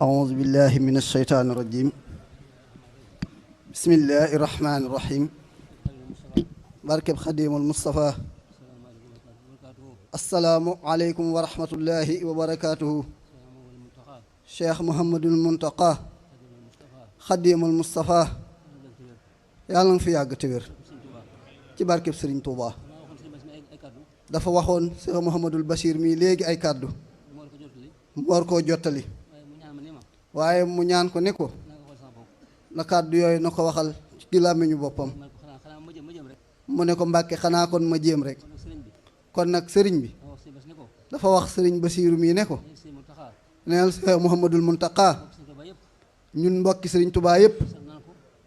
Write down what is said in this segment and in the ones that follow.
أعوذ بالله من الشيطان الرجيم بسم الله الرحمن الرحيم barkeb Xadimul Mustafa assalaamu aleykum wa rahmatullahi wa barakaatuhu Cheikh Mouhamadul Muntaqa Xadimul Mustafa yàlla nga fi yàgg te wér ci barkeb Sëriñ Tuuba dafa waxoon Cheikh Mouhamadul Bachir mii léegi ay kàddu mu war koo jottali waaye mu ñaan ko ne ko na kàddu yooyu na ko waxal ci làmmiñu boppam mu ne ko Mbàkke xanaa kon ma jéem rek kon nag sëriñ bi dafa wax sëriñ Basiiru mii ne ko neel Cheikh Mouhamadul Muntaqa ñun mbokki sëriñ Tuubaa yépp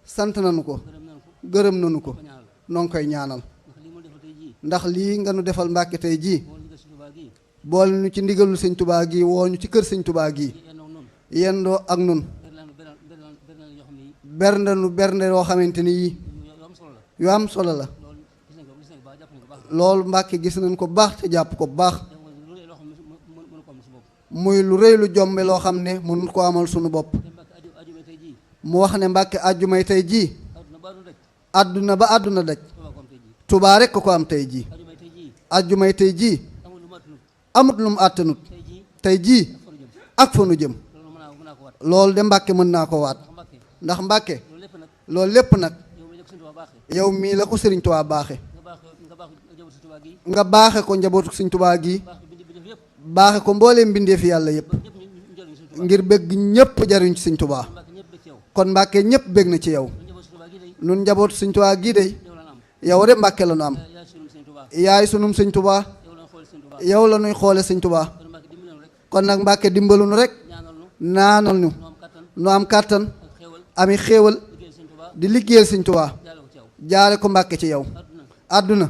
sant nañu ko gërëm nañu ko noo ngi koy ñaanal ndax lii nga nu defal Mbàkke tey jii boole nu ci ndigalul sëñ Tuubaa gi woo ñu ci kër sëñ Tuubaa gi yendoo ak nun bernde nu bernde yoo xamante ni yii yu am solo la loolu Mbàkke gis nañ ko baax te jàpp ko baax muy lu rëy lu jombe loo xam ne mënut ko amal sunu bopp mu wax ne Mbàkke àjjumay tey jii àdduna ba àdduna daj Tuubaa rekk ko am tey jii àjjumay tey jii amut lu mu àttanut tey jii ak fa nu jëm loolu de Mbàkke mën naa ko waat ndax Mbàkke loolu lépp nag yow mii la ko Sëriñ Tuubaa baaxe nga baaxe ko njabootu Sëriñ Tuubaa gi baaxe ko mbooleem mbindeef yàlla yépp ngir bëgg ñépp jariñ ci Sëriñ Tuubaa kon Mbàkke ñépp bëgg na ci yow nun njabootu Sëriñ Tuubaa gii de yow de Mbàkke la nu am yaay sunum Sëriñ Tuubaa yow la nuy xoole Sëriñ Tuubaa kon nag Mbàkke dimbalu nu rek naanal ñu nu am kàttan ami xéewal di liggéeyal Sëriñ Tuubaa jaare ko Mbàkke ci yow àdduna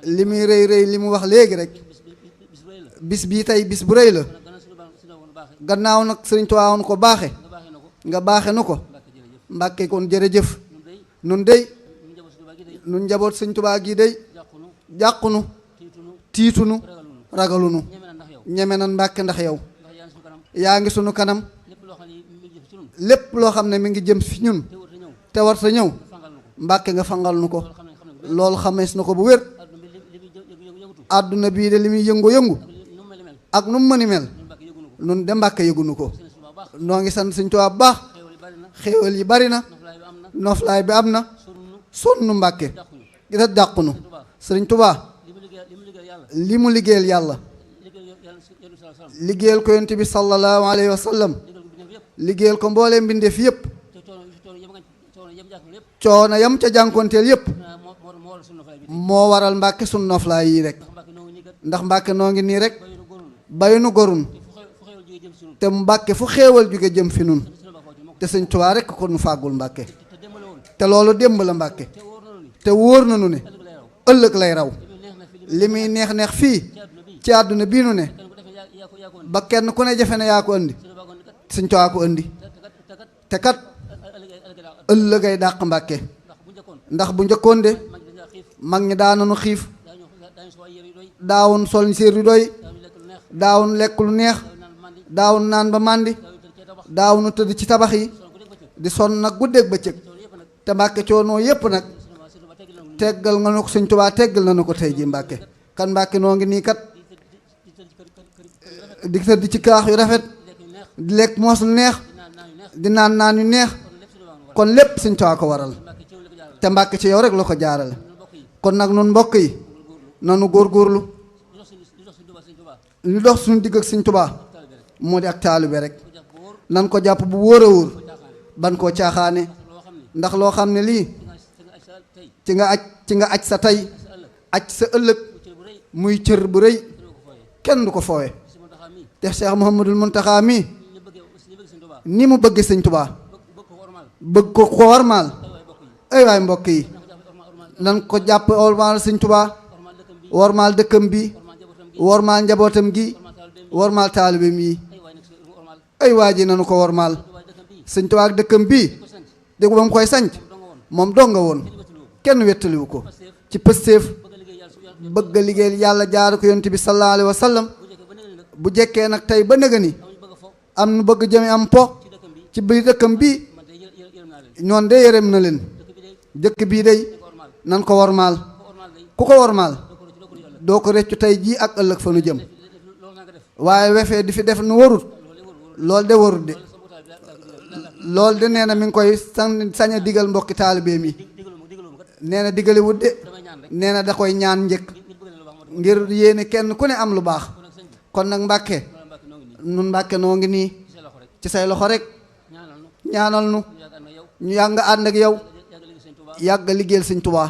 li muy rëy rëy li mu wax léegi rek bis bii tey bis bu rëy la gannaaw nag Sëriñ Tuubaa woon ko baaxe nga baaxe nu ko Mbàkke kon jërëjëf nun dey nun njaboot Sëriñ Tuubaa gii dey jàqunu tiitunu ragalunu ñeme nan Mbàkke ndax yow yaa ngi sunu kanam lépp loo xam ne mi ngi jëm fi ñun te war sa ñëw Mbàkke nga fangal nu ko loolu xamees na ko bu wér àdduna bii de li muy yëngu-yëngu ak nu mu mëni mel nun de Mbàkke yëgunu ko noo ngi sant Sëriñ Tuubaa bu baax xéewal yi bari na noflaay bi am na sonnu Mbàkke gisa dàqunu Sëriñ Tuubaa li mu liggéeyal yàlla liggéeyal ko yonent bi sallallahu alayhi wa sallam liggéeyal ko mbooleem mbindeef yépp coono yam ca jànkonteel yépp moo waral Mbàkke sunu noflaay yi rek ndax Mbàkke noo ngi nii rek bay nu gorun te Mbàkke fu xéewal jóge jëm fi nun te Sëriñ Tuubaa rek ko nu fàggul Mbàkke te loolu démb la Mbàkke te wóor na nu ne ëllëg lay raw li muy neex neex fii ci àdduna bii nu ne ba kenn ku ne jafe ne yaa ko andi Sëriñ Tuubaa ko andi te kat ëllëgay dàq Mbàkke ndax bu njëkkoon de mag ñi daanoonu xiif daawun sol séer yu doy daawun lekk lu neex daawun naan ba màndi daawunu tëdd ci tabax yi di sonn nag guddeeg bëccëg te Mbàkke coonoo yépp nag teggal nga nu ko Sëriñ Tuubaa teggal na nu ko tey ji Mbàkke kan Mbàkke noo ngi nii kat di tëdd ci kaax yu rafet di lekk moos lu neex di naan naan yu neex kon lépp Sëriñ Tuubaa ko waral te Mbàkke ci yow rek la ko jaarale kon nag nun mbokk yi nanu góorgóorlu lu dox suñu digg ak Sëriñ Tuubaa moo di ak taalibe rek nan ko jàpp bu wóor a wóor ban koo caaxaane ndax loo xam ne lii ci nga aj sa tey aj sa ëllëg muy cër bu rëy kenn du ko foowe te Cheikh Mouhamadul Muntaxa mii ni mu bëgg Sëriñ Tuubaa bëgg ko wormaal ay waay mbokk yi nan ko jàpp wormaal Sëriñ Tuubaa wormaal dëkkam bi wormaal njabootam gi wormaal taalibeem yi ay waa ji nanu ko wormaal Sëriñ Tuubaa ak dëkkam bii dégg ba mu koy sanc moom dong nga woon kenn wettaliwu ko ci pëstéef bëgg a liggéeyal yàlla jaar ko yonent bi sallallahu alayhi wa sallam bu jekkee nag tey ba nëga ni am nu bëgg jëme am po ci biir dëkkam bi ñoon de yërëm na leen dëkk bii day nan ko wormaal ku ko wormaal doo ko reccu tey jii ak ëllëg fa nu jëm waaye wefee di fi def nu warut lool de warut de lool de nee na mi ngi koy sañ a digal mbokki taalibe mi nee na digale wut de nee na da koy ñaan njëkk ngir yéene kenn ku ne am lu baax kon nag Mbàkke nun Mbàkke noo ngi nii ci say loxo rek ñaanal nu ñu yàgg nga ànd ak yow yàgg liggéeyal Sëñ Tuubaa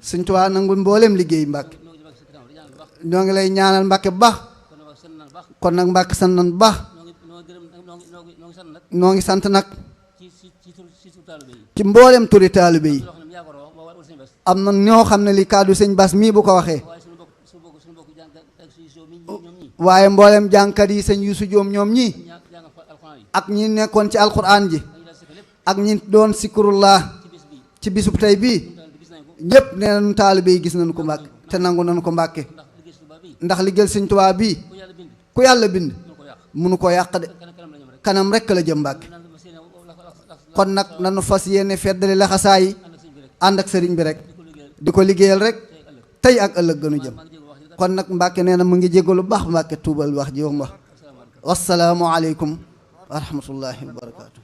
Sëñ Tuubaa nangul mboolem liggéey Mbàkke ñoo ngi lay ñaanal Mbàkke bu baax kon nag Mbàkke sant nan bu baax noo ngi sant nag ci mboolem turi taalibe yi am na ñoo xam ne li kàddu sëñ Bass mii bu ko waxee waaye mboolem jàngkat yi sëñ Yuusu Joom ñoom ñii ak ñi nekkoon ci alxuraan ji ak ñi doon sikurullah ci bisub tey bii ñëpp nee nañu taalibe yi gis nañu ko Mbàkke te nangu nañu ko Mbàkke ndax liggéeyal Sëñ Tuubaa bii ku yàlla bind munu ko yàq de kanam rekk la jëm Mbàkke kon nag nanu fas yéene feddali laxasaa yi ànd ak sëriñ bi rek di ko liggéeyal rek tey ak ëllëg gënu jëm kon nag Mbàkke nee na mu ngi jégalu baax Mbàkke tuubal wax ji wax wassalaamu aleykum wa rahmatullahi wa barakaatu